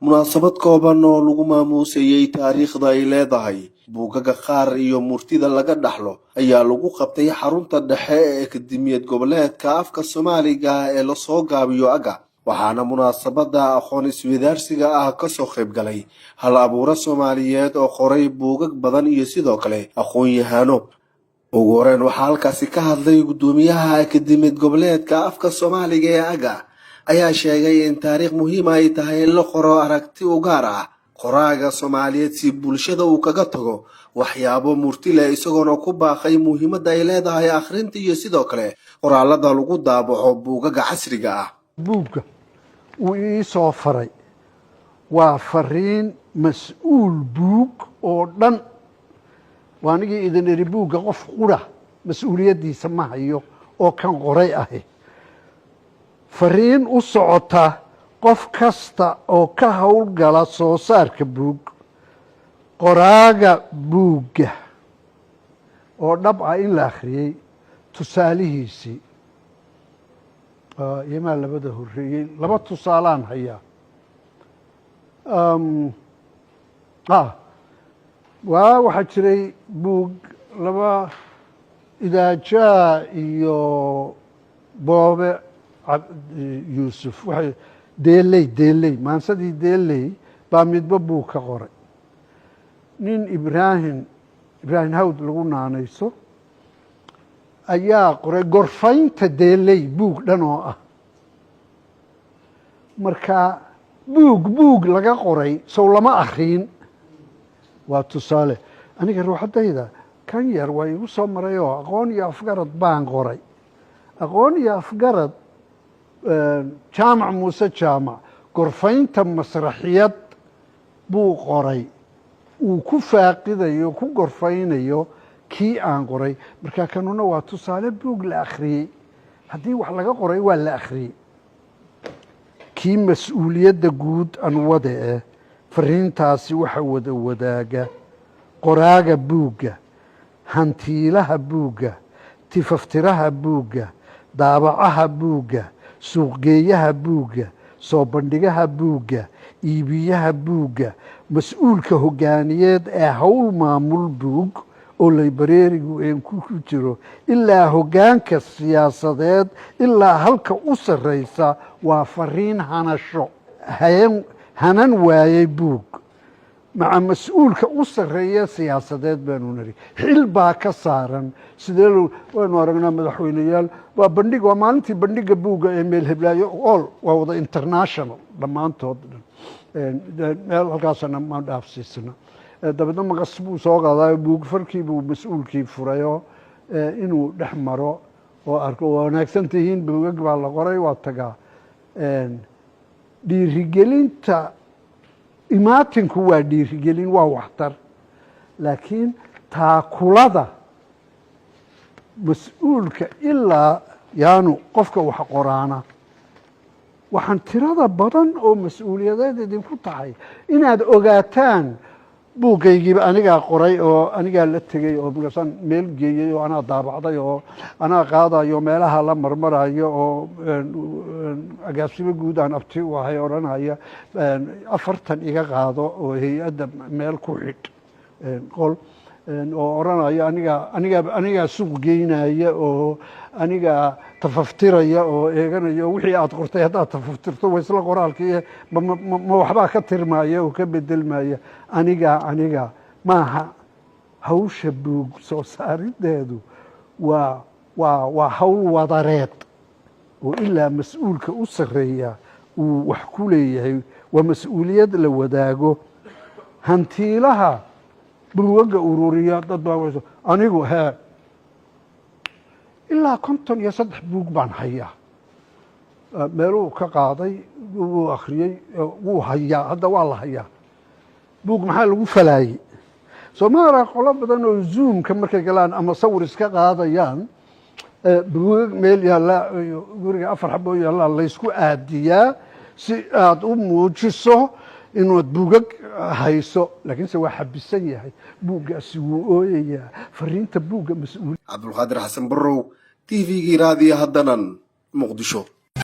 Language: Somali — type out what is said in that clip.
Munaasabad kooban oo lagu maamuusayey taariikhda ay leedahay buugaga qaar iyo murtida laga dhaxlo ayaa lagu qabtay xarunta dhexe ee Akademiyad Goboleedka Afka Soomaaliga ee lasoo gaabiyo AGGA. Waxaana munaasabada aqoon isweydaarsiga ah kasoo qayb galay hal abuuro Soomaaliyeed oo qoray buugag badan iyo sidoo kale aqoon-yahano. Ugu horeyn, waxaa halkaasi ka hadlay guddoomiyaha Akademiyad Goboleedka Afka Soomaaliga ee AGGA, ayaa sheegay in taariikh muhiima ay tahay in la qoro aragti u gaar ah qoraaga Soomaaliyeed, si bulshada uu kaga tago waxyaabo murti leh, isagoona ku baaqay muhiimadda ay leedahay akhrinta iyo sidoo kale qoraalada lagu daabaco buugaga casriga ah. Buugga uu ii soo faray waa fariin mas-uul buug oo dhan. Waa anigii idin iri, buugga qof qura mas-uuliyaddiisa ma hayo oo kan qoray ahi. Fariin u socota qof kasta oo ka howlgala soo saarka buug, qoraaga buugga oo dhab ah in la akhriyey tusaalihiisii iyomaa labada horreeyey. Laba tusaalaan hayaa. Waxaa jiray buug laba Idaajaa iyo Boobe Yuusuf, waxay Deeley, Deeley, maansadii Deeley baa midba buug ka qoray. Nin Ibraahim Hawd lagu naanayso ayaa qoray Gorfaynta Deeley, buug dhan oo ah. Marka buug laga qoray sow lama akriin, waa tusaale. Aniga ruuxaddayda kan yar waa igu soo maray oo Aqoon iyo Afgarad baan qoray. Aqoon iyo Afgarad, Jaamac Muuse Jaamac Gorfaynta Masraxiyad buu qoray, uu ku faaqidayo, ku gorfaynayo kii aan qoray. Marka kanuna waa tusaale buug la akhriyey. Haddii wax laga qoray, waa la akhriyey. Kii mas-uuliyadda guud anwade eh, fariintaasi waxa wada wadaaga qoraaga buugga, hantiilaha buugga, tifaftiraha buugga, daabacaha buugga, suuqgeeyaha buugga, soo bandhigaha buugga, iibiyaha buugga, mas-uulka hogaaniyeed ee howl maamul buug oo laybareerigu een ku jiro, ilaa hoggaanka siyaasadeed, ilaa halka u sarraysa. Waa fariin hanasho hayan hanan waayey buug. Maca mas-uulka u sarreeya siyaasadeed baanu niri, xil baa ka saaran. Sidee waynu aragnaa madaxweyneyaal waa bandhig, waa maalintii bandhiga buugga ee meel heblaayo, all waa wada international dhammaantood dhan, meel halkaasana ma dhaafsiisana. Dabeedna maqas buu soo qaadayo, buug farkii buu mas-uulkii furayo inuu dhex maro oo arko waa wanaagsan tihiin, buugag baa la qoray, waa tagaa. Dhiirigelinta imaatinku waa dhiirigelin, waa waxtar, laakiin taakulada mas-uulka ilaa yaanu qofka wax qoraana, waxaan tirada badan oo mas-uuliyadeed idinku tahay inaad ogaataan buuggaygiiba anigaa qoray oo anigaa la tegey oo markaasaan meel geeyey oo anaa daabacday oo anaa qaadayo, meelaha la marmarayo oo agaasimo guud aan abti u ahay odhanaya 40 iga qaado oo hay-adda meel ku xidh qol, oo odhanaya anigaa suuq geynaya oo anigaa tafaftiraya oo eeganaya wixii aad qortay. Haddaad tafaftirto, waa isla qoraalkii, ma waxbaa ka tirmaya oo ka bedelmaya? Aniga maaha. Hawsha buug soo saarideedu waa hawl wadareed oo ilaa mas-uulka u sarreeya uu wax ku leeyahay. Waa mas-uuliyad la wadaago. Hantiilaha buugaga ururiya, dad baa, anigu hee ilaa 53 buug baan hayaa. Meeluu ka qaaday, wuu akhriyey, wuu hayaa, hadda waa la hayaa. Buug maxaa lagu falaayey? Soomaaliya qolo badan oo Zoomka markay galaan ama sawir iska qaadayaan, buugag meel yaalla, guriga afar xaboo yaallaa, laysku aadiyaa si aada u muujiso inaad buugag hayso, laakiinse waa xabisan yahay buuggaasi, wuu ooyayaa. Fariinta buugga mas-uul Cabdulqaadir Xasan Barrow, TV-gii Raadiyo Haddanan, Muqdisho.